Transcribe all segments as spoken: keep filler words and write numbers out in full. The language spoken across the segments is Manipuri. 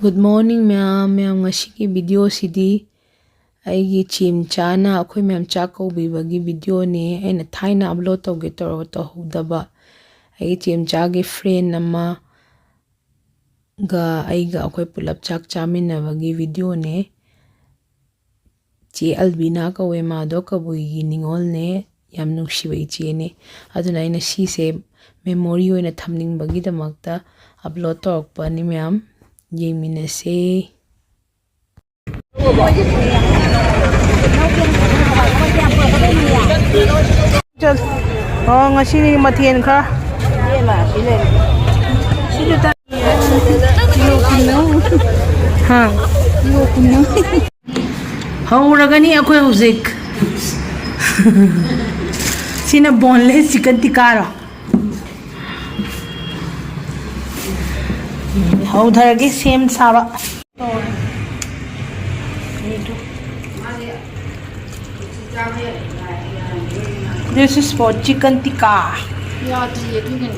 Good morning ꯃꯌꯥꯝ꯫ ꯃꯌꯥꯝ, ꯉꯁꯤꯒꯤ video ꯁꯤꯗꯤ ꯑꯩꯒꯤ ꯏꯆꯦ ꯃꯆꯥꯅ ꯑꯩꯈꯣꯏ ꯃꯌꯥꯝ ꯆꯥꯛ ꯀꯧꯕꯤꯕꯒꯤ video ꯅꯦ꯫ ꯑꯩꯅ ꯊꯥꯏꯅ upload ꯇꯧꯒꯦ ꯇꯧꯔꯒ ꯇꯧꯍꯧꯗꯕ꯫ ꯑꯩꯒꯤ ꯏꯆꯦ ꯃꯆꯥꯒꯤ friend ꯑꯃꯒ ꯑꯩꯒ ꯑꯩꯈꯣꯏ ꯄꯨꯂꯞ ꯆꯥꯛ ꯆꯥꯃꯤꯟꯅꯕꯒꯤ video ꯅꯦ꯫ ꯆꯦ ꯑꯜꯕꯤꯅꯥ ꯀꯧꯋꯦ, ꯃꯥꯗꯣ ꯀꯕꯨꯏꯒꯤ ꯅꯤꯉꯣꯜꯅꯦ, ꯌꯥꯝ ꯅꯨꯡꯁꯤꯕ ꯏꯆꯦꯅꯦ꯫ ꯑꯗꯨꯅ ꯑꯩꯅ ꯁꯤꯁꯦ memory ꯑꯣꯏꯅ ꯊꯝꯅꯤꯡꯕꯒꯤꯗꯃꯛꯇ upload ꯇꯧꯔꯛꯄꯅꯤ ꯃꯌꯥꯝ꯫ ꯌꯦꯡꯃꯤꯟꯅꯁꯦ꯫ ꯆꯠ-, ꯑꯣ, ꯉꯁꯤꯒꯤ ꯃꯊꯦꯜ ꯈꯔ꯫ ꯍꯥ꯫ ꯍꯧꯔꯒꯅꯤ ꯑꯩꯈꯣꯏ ꯍꯧꯖꯤꯛ꯫ ꯁꯤꯅ boneless chicken tikka ꯔꯣ? ꯍꯧꯊꯔꯒꯦ ꯁꯦꯝ ꯁꯥꯕ꯫ This is for chicken tikka. ꯌꯥꯗ꯭ꯔꯤꯌꯦ ꯑꯗꯨꯒꯤꯅꯦ꯫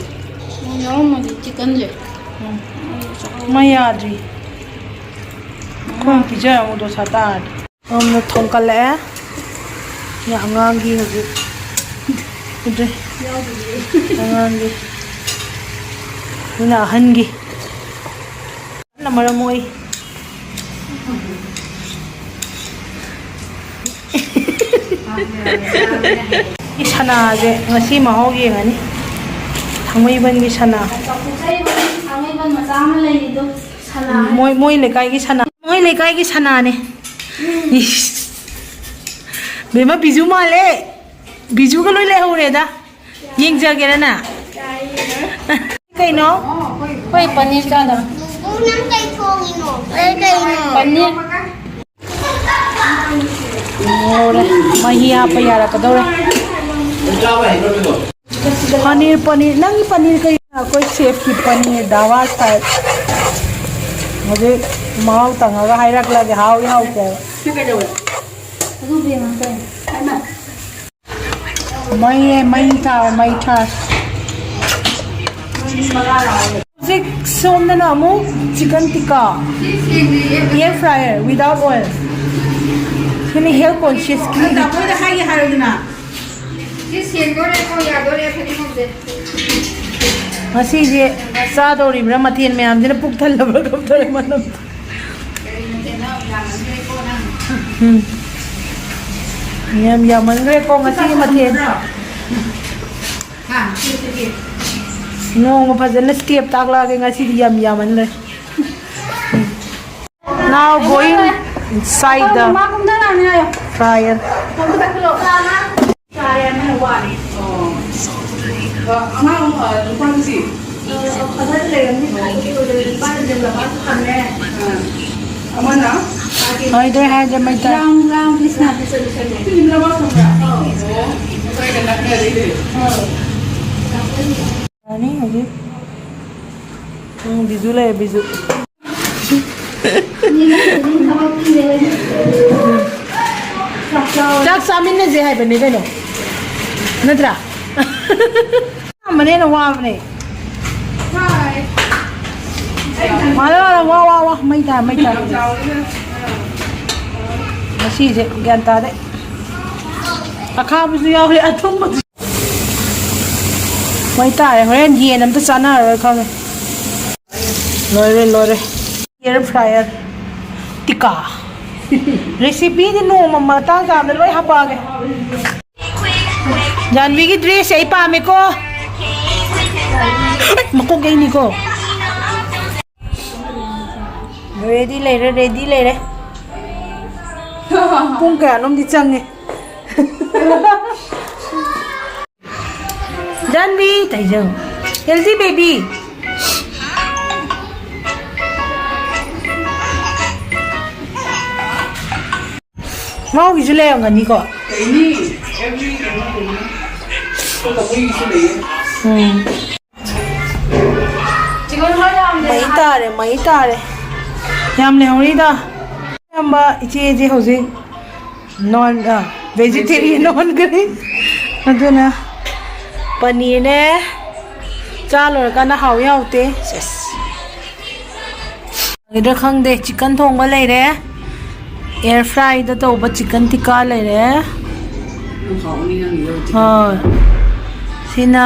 ꯅꯪ ꯌꯥꯎꯔꯝꯃꯗꯤ chicken ꯁꯦ꯫ ꯎꯝ꯫ ꯃꯩ ꯌꯥꯗ꯭ꯔꯤ꯫ ꯑꯩꯈꯣꯏꯅ ꯄꯤꯖꯔ ꯑꯃꯨꯛ ꯗꯣꯁꯥ ꯇꯥꯔꯗꯤ꯫ ꯑꯃꯨꯛ ꯊꯣꯡꯀꯠꯂꯛꯑꯦ꯫ ꯁꯤꯅ ꯑꯉꯥꯡꯒꯤ ꯍꯧꯖꯤꯛ꯫ ꯎꯗ꯭ꯔꯦ꯫ ꯑꯉꯥꯡꯒꯤ꯫ ꯁꯤꯅ ꯑꯍꯟꯒꯤ꯫ ꯑꯍꯟꯅ ꯃꯔꯝ ꯃꯣꯛꯏ꯫ ꯁꯅꯥꯁꯦ ꯉꯁꯤ ꯃꯍꯥꯎ ꯌꯦꯡꯉꯅꯤ꯫ ꯊꯥꯡꯃꯩꯕꯟꯒꯤ ꯁꯅꯥ꯫ ꯊꯥꯡꯃꯩꯕꯟ ꯃꯆꯥ ꯑꯃ ꯂꯩꯔꯤꯗꯣ, ꯁꯅꯥ꯫ ꯃꯣꯏ, ꯃꯣꯏ ꯂꯩꯀꯥꯏꯒꯤ ꯁꯅꯥ꯫ ꯃꯣꯏ ꯂꯩꯀꯥꯏꯒꯤ ꯁꯅꯥꯅꯦ꯫ ꯏꯁ꯫ ꯕꯦꯝꯃ, ꯕꯤꯖꯨ ꯃꯥꯜꯂꯦ꯫ ꯕꯤꯖꯨꯒ ꯂꯣꯏ ꯂꯩꯍꯧꯔꯦꯗ꯫ ꯌꯦꯡꯖꯒꯦꯔ ꯅꯪ? ꯀꯩꯅꯣ? ꯑꯩꯈꯣꯏ ꯄꯅꯤꯔ ꯆꯥꯗꯕ꯫ ꯅꯪ ꯀꯩ ꯊꯣꯡꯉꯤꯅꯣ? ꯀꯩ ꯀꯩꯅꯣ? ꯄꯅꯤꯔ꯫ ꯂꯣꯏꯔꯦ꯫ ꯃꯍꯤ ꯍꯥꯞꯄ ꯌꯥꯔꯛꯀꯗꯧꯔꯦ꯫ ꯄꯅꯤꯔ, ꯄꯅꯤꯔ꯫ ꯅꯪꯒꯤ ꯄꯅꯤꯔ ꯀꯩ? ꯑꯩꯈꯣꯏ chef ꯀꯤ ꯄꯅꯤꯔ ꯗꯥꯋꯥ ꯁꯥꯏ꯫ ꯍꯧꯖꯤꯛ ꯃꯍꯥꯎ ꯇꯪꯉꯒ ꯍꯥꯏꯔꯛꯂꯒꯦ, ꯍꯥꯎꯏ ꯍꯥꯎꯇꯦ ꯍꯥꯏꯕ꯫ ꯃꯩꯌꯦ, ꯃꯩ ꯊꯥꯎ, ꯃꯩ ꯊꯥꯎ꯫ ꯍꯧꯖꯤꯛ ꯁꯣꯝꯗꯅ ꯑꯃꯨꯛ chicken tikka, air fryer without oil. ꯁꯤꯅ health conscious ꯀꯤ꯫ ꯃꯣꯏꯗ ꯍꯥꯏꯒꯦ ꯍꯥꯏꯔꯣꯗꯅ꯫ ꯁꯤ ꯁꯦꯡꯗꯣꯔꯦꯀꯣ, ꯌꯥꯗꯣꯔꯦ, ꯐꯗꯤꯒꯣꯝꯁꯦ꯫ ꯉꯁꯤꯁꯦ ꯆꯥꯗꯧꯔꯤꯕ꯭ꯔꯥ, ꯃꯊꯦꯜ ꯃꯌꯥꯝꯁꯤꯅ ꯄꯨꯛ ꯊꯜꯂꯕ꯭ꯔꯥ ꯀꯝ ꯇꯧꯔꯦ ꯃꯅꯝ꯫ ꯀꯔꯤ ꯃꯊꯦꯜꯅꯣ? ꯌꯥꯝꯃꯟꯈ꯭ꯔꯦꯀꯣ ꯅꯪ꯫ ꯎꯝ꯫ ꯌꯥꯝ ꯌꯥꯝꯃꯟꯈ꯭ꯔꯦꯀꯣ ꯉꯁꯤꯒꯤ ꯃꯊꯦꯜ꯫ ꯍꯥ? ꯅꯣꯡꯃ ꯐꯖꯅ step ꯇꯥꯛꯂꯛꯑꯒꯦ, ꯉꯁꯤꯗꯤ ꯌꯥꯝ ꯌꯥꯝꯃꯟꯈ꯭ꯔꯦ꯫ Now going inside the fryer. ꯑꯉꯥꯡ, ꯑ, ꯅꯨꯄꯥꯗꯨꯗꯤ? ꯑ, ꯈꯔꯗꯤ ꯂꯩꯔꯝꯅꯤ꯫ ꯑ, ꯅꯨꯄꯥꯗꯨꯗꯤ ꯂꯩꯔꯝꯅꯤ꯫ ꯑ, ꯑꯃꯅ? ꯍꯣꯏ, ꯑꯗꯨ ꯍꯥꯏꯔꯗꯤ ꯃꯩꯇꯩ꯫ ꯔꯥꯝ, ꯔꯥꯝ ꯀ꯭ꯔꯤꯁꯅ꯫ ꯁꯤꯗꯤ ꯂꯝꯕꯥ ꯊꯝꯕ꯭ꯔꯥ? ꯑꯣ, ꯉꯁꯥꯏꯒ ꯅꯛꯅꯔꯦꯅꯦ꯫ ꯑ꯫ ꯌꯥꯅꯤ ꯍꯧꯖꯤꯛ꯫ ꯎꯝ, ꯕꯤꯖꯨ ꯂꯩꯔꯦ, ꯕꯤꯖꯨ꯫ ꯆꯥꯛ ꯆꯥꯃꯤꯟꯅꯁꯦ ꯍꯥꯏꯕꯅꯦ ꯀꯩꯅꯣ, ꯅꯠꯇ꯭ꯔꯥ? ꯑꯃꯅ ꯍꯦꯟꯅ ꯋꯥꯕꯅꯦ꯫ ꯋꯥ, ꯋꯥ, ꯋꯥ, ꯋꯥ, ꯃꯩ ꯇꯥ, ꯃꯩ ꯇꯥ꯫ ꯉꯁꯤꯁꯦ ꯒ꯭ꯌꯥꯟ ꯇꯥꯗꯦ꯫ ꯑꯈꯥꯕꯁꯨ ꯌꯥꯎꯔꯦ, ꯑꯊꯨꯝꯕꯁꯨ꯫ ꯃꯩ ꯇꯥꯔꯦ꯫ ꯍꯣꯔꯦꯟ ꯌꯦꯟ ꯑꯝꯇ ꯆꯥꯅꯔꯔꯣꯏ ꯈꯪꯉꯦ꯫ ꯂꯣꯏꯔꯦ, ꯂꯣꯏꯔꯦ꯫ Air fryer tikka꯫ Recipeꯗꯤ ꯅꯣꯡꯃ ꯃꯇꯥꯡ ꯆꯥꯕꯗ ꯂꯣꯏ ꯍꯥꯄꯛꯑꯒꯦ꯫ ꯖꯥꯟꯕꯤꯒꯤ dressꯁꯦ ꯑꯩ ꯄꯥꯝꯃꯦꯀꯣ꯫ ꯃꯀꯣꯛ ꯌꯩꯅꯤꯀꯣ꯫ Ready ꯂꯩꯔꯦ, ready ꯂꯩꯔꯦ꯫ ꯄꯨꯡ ꯀꯌꯥꯅꯣꯝꯗꯤ ꯆꯪꯉꯦ꯫ ꯖꯥꯟꯕꯤ ꯇꯩꯖꯪ꯫ Healthy baby꯫ ꯃꯥꯒꯤꯁꯨ ꯂꯩꯔꯝꯒꯅꯤꯀꯣ꯫ ꯂꯩꯅꯤ꯫ Every ꯀꯩꯅꯣ ꯂꯩꯅꯤ꯫ ꯑꯩꯈꯣꯏ ꯀꯕꯨꯏꯒꯤꯁꯨ ꯂꯩꯌꯦ꯫ ꯎꯝ꯫ ꯃꯩ ꯇꯥꯔꯦ, ꯃꯩ ꯇꯥꯔꯦ꯫ ꯌꯥꯝ ꯂꯩꯍꯧꯔꯤꯗ꯫ ꯑꯌꯥꯝꯕ ꯏꯆꯦꯁꯦ ꯍꯧꯖꯤꯛ non, ꯑ, vegetarian ꯑꯣꯟꯈ꯭ꯔꯦ꯫ ꯑꯗꯨꯅ ꯄꯅꯤꯔꯅꯦ, ꯆꯥ ꯂꯣꯏꯔꯀꯥꯟꯗ ꯍꯥꯎꯏ ꯍꯥꯎꯇꯦ꯫ ꯁꯦꯁ꯫ ꯍꯥꯎꯒꯗ꯭ꯔꯥ ꯈꯪꯗꯦ꯫ ꯆꯤꯛꯀꯟ ꯊꯣꯡꯕ ꯂꯩꯔꯦ꯫ ꯑꯦꯌꯔ ꯐ꯭ꯔꯥꯏꯗ ꯇꯧꯕ ꯆꯤꯛꯀꯟ ꯇꯤꯛꯀꯥ ꯂꯩꯔꯦ꯫ ꯌꯥꯝ ꯍꯥꯎꯅꯤ ꯅꯪꯒꯤꯗꯣ꯫ ꯍꯣꯏ꯫ ꯁꯤꯅ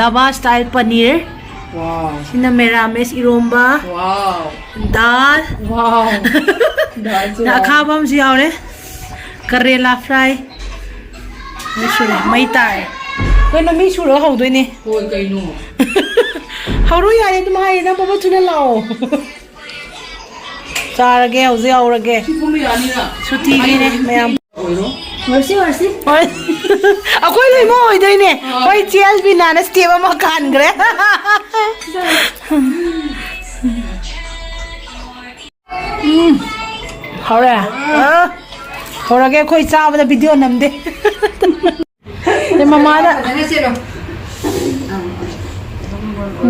ꯗꯥꯕꯥ ꯁ꯭ꯇꯥꯏꯜ ꯄꯅꯤꯔ꯫ ꯋꯥꯎ꯫ ꯁꯤꯅ ꯃꯦꯔꯥꯃꯦꯁ ꯏꯔꯣꯝꯕ꯫ ꯋꯥꯎ꯫ ꯗꯥꯜ꯫ ꯋꯥꯎ꯫ ꯗꯥꯜꯁꯨ ꯌꯥꯎꯔꯦ꯫ ꯑꯈꯥꯕ ꯑꯃꯁꯨ ꯌꯥꯎꯔꯦ꯫ ꯀꯔꯦꯂꯥ ꯐ꯭ꯔꯥꯏ꯫ ꯃꯤ ꯁꯨꯔꯦ꯫ ꯃꯩ ꯇꯥꯔꯦ꯫ ꯀꯩꯅꯣ, ꯃꯤ ꯁꯨꯔꯒ ꯍꯧꯗꯣꯏꯅꯦ꯫ ꯍꯣꯏ, ꯀꯩꯅꯣ? ꯍꯧꯔꯣ ꯌꯥꯔꯦ, ꯑꯗꯨꯝ ꯍꯥꯏꯌꯦ꯫ ꯅꯪ ꯄꯣꯄ ꯊꯨꯅ ꯂꯥꯛꯑꯣ꯫ ꯆꯥꯔꯒꯦ, ꯍꯧꯖꯤꯛ ꯍꯧꯔꯒꯦ꯫ ꯁꯤ ꯄꯨꯝꯕ ꯌꯥꯅꯤꯅ? ꯁꯨꯇꯤꯅꯤꯅꯦ ꯃꯌꯥꯝ꯫ ꯑꯣꯏꯔꯣ꯫ ꯍꯧꯔꯁꯤ, ꯍꯧꯔꯁꯤ꯫ ꯍꯣꯏ꯫ ꯑꯩꯈꯣꯏ ꯂꯣꯏꯅꯃꯛ ꯑꯣꯏꯗꯣꯏꯅꯦ꯫ ꯑꯥ꯫ ꯍꯣꯏ, ꯆꯦ ꯑꯜꯕꯤꯅꯥꯅ step ꯑꯃ ꯀꯥꯟꯈ꯭ꯔꯦ꯫ ꯎꯝ꯫ ꯍꯧꯔꯦ? ꯑꯥ꯫ ꯍꯧꯔꯒꯦ, ꯑꯩꯈꯣꯏ ꯆꯥꯕꯗ video ꯅꯝꯗꯦ꯫ ꯑꯗꯩ ꯃꯃꯥꯅ ꯐꯖꯅ ꯁꯦꯠꯂꯣ꯫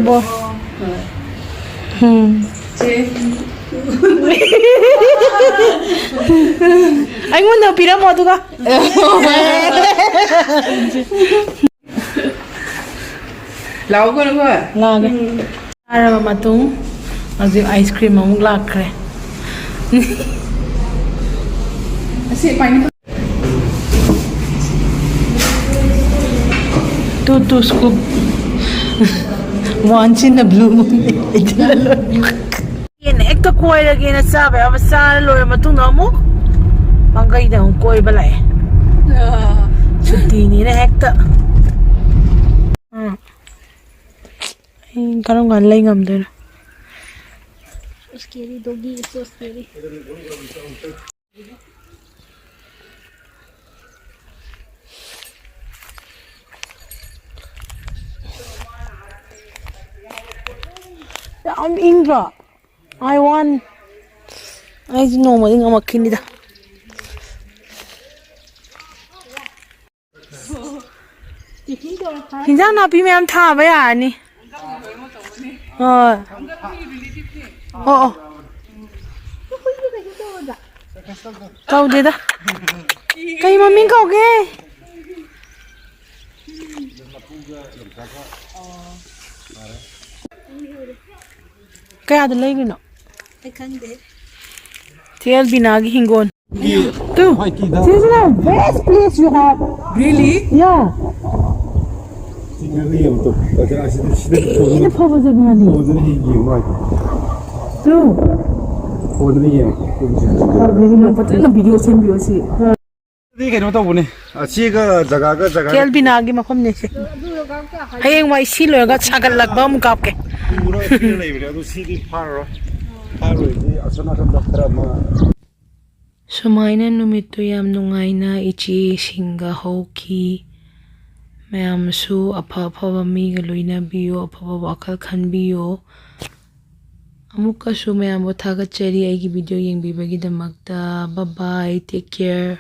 ꯕꯣ-, ꯎꯝ꯫ ꯁꯦ꯫ ꯑꯩꯉꯣꯟꯗ ꯄꯤꯔꯝꯃꯣ ꯑꯗꯨꯒ꯫ ꯂꯥꯛꯎꯀꯣ ꯅꯈꯣꯏ꯫ ꯂꯥꯛꯑꯒꯦ꯫ ꯆꯥꯔꯕ ꯃꯇꯨꯡ ꯍꯧꯖꯤꯛ ice cream ꯑꯃꯨꯛ ꯂꯥꯛꯈ꯭ꯔꯦ꯫ ꯑꯁꯤ pineapple꯫ Two, two scoop. Once in a blue moon. ꯌꯦꯟ ꯍꯦꯛꯇ ꯀꯣꯏꯔꯒꯦꯅ ꯆꯥꯕ ꯌꯥꯕ ꯆꯥꯔ ꯂꯣꯏꯔ ꯃꯇꯨꯡꯗ ꯑꯃꯨꯛ ꯄꯥꯡꯒꯩꯗ ꯑꯃꯨꯛ ꯀꯣꯏꯕ ꯂꯥꯛꯑꯦ꯫ ꯑꯥ꯫ ꯁꯨꯇꯤꯅꯤꯅ ꯍꯦꯛꯇ꯫ ꯎꯝ꯫ ꯑꯩ ꯀꯔꯝ ꯀꯥꯟꯗ ꯂꯩ ꯉꯝꯗꯣꯏꯅꯣ? So scary, doggy is so scary. ꯌꯥꯝ ꯏꯪꯗ꯭ꯔꯣ? I want. ꯑꯩꯁꯨ ꯅꯣꯡꯃꯗꯤ ꯉꯝꯃꯛꯈꯤꯅꯤꯗ꯫ ꯍꯤꯟꯖꯥꯡ ꯅꯥꯄꯤ ꯃꯌꯥꯝ ꯊꯥꯕ ꯌꯥꯔꯅꯤ꯫ ꯍꯣꯏ꯫ ꯑꯣ, ꯑꯣ꯫ ꯀꯧꯗꯦꯗ꯫ ꯀꯩ ꯃꯃꯤꯡ ꯀꯧꯒꯦ? ꯀꯌꯥꯗ ꯂꯩꯔꯤꯅꯣ? ꯑꯩ ꯈꯪꯗꯦ꯫ ꯆꯦ ꯑꯦꯜꯕꯤꯅꯥꯒꯤ ꯍꯤꯡꯒꯣꯜ꯫ ꯇꯨ꯫ ꯍꯣꯏ, ꯀꯤꯗ꯫ This is the best place you have. Really? Yeah. ꯁꯤ ꯈꯔ ꯌꯦꯡꯉꯨ ꯇꯨ꯫ ꯀꯩꯅꯣ, ꯑꯁꯤꯗ, ꯁꯤꯗ ꯊꯤꯅ ꯐꯕ ꯖꯒꯥꯅꯤ꯫ ꯐꯣꯟꯗꯅ ꯍꯦꯛ ꯌꯦꯡꯉꯨ ꯍꯥꯏꯗꯤ꯫ ꯇꯨ꯫ ꯐꯣꯟꯗꯅ ꯌꯦꯡꯉꯨ꯫ ꯐꯖꯅ ꯚꯤꯗꯤꯑꯣ ꯁꯦꯝꯕꯤꯌꯣ ꯁꯤ꯫ ꯁꯤꯗꯤ ꯀꯩꯅꯣ ꯇꯧꯕꯅꯦ꯫ ꯑꯁꯤꯒ ꯖꯒꯥꯒ ꯖꯒꯥ ꯆꯦ ꯑꯦꯜꯕꯤꯅꯥꯒꯤ ꯃꯐꯝꯅꯦ ꯁꯤ꯫ ꯍꯌꯦꯡꯋꯥꯏ ꯁꯤ ꯂꯣꯏꯔꯒ ꯁꯥꯒꯠꯂꯛꯄ ꯑꯃꯨꯛ ꯀꯥꯞꯀꯦ꯫ ꯄꯨꯔ ꯄꯤꯔ ꯂꯩꯕꯅꯦ꯫ ꯑꯗꯨ ꯁꯤꯗꯤ ꯐꯥꯔꯔꯣꯏ꯫ ꯐꯥꯔꯔꯣꯏꯗꯤ ꯑꯁꯣꯝ ꯅꯥꯀꯟꯗ ꯈꯔ ꯑꯃ ꯁꯨꯃꯥꯏꯅ ꯅꯨꯃꯤꯠꯇꯨ ꯌꯥꯝ ꯅꯨꯡꯉꯥꯏꯅ ꯏꯆꯦꯁꯤꯡꯒ ꯍꯧꯈꯤ꯫ ꯃꯌꯥꯝꯁꯨ ꯑꯐ ꯑꯐꯕ ꯃꯤꯒ ꯂꯣꯏꯅꯕꯤꯌꯨ, ꯑꯐꯕ ꯋꯥꯈꯜ ꯈꯟꯕꯤꯌꯨ꯫ ꯑꯃꯨꯛꯀꯁꯨ ꯃꯌꯥꯝꯕꯨ ꯊꯥꯒꯠꯆꯔꯤ ꯑꯩꯒꯤ video ꯌꯦꯡꯕꯤꯕꯒꯤꯗꯃꯛꯇ꯫ Bye bye, take care.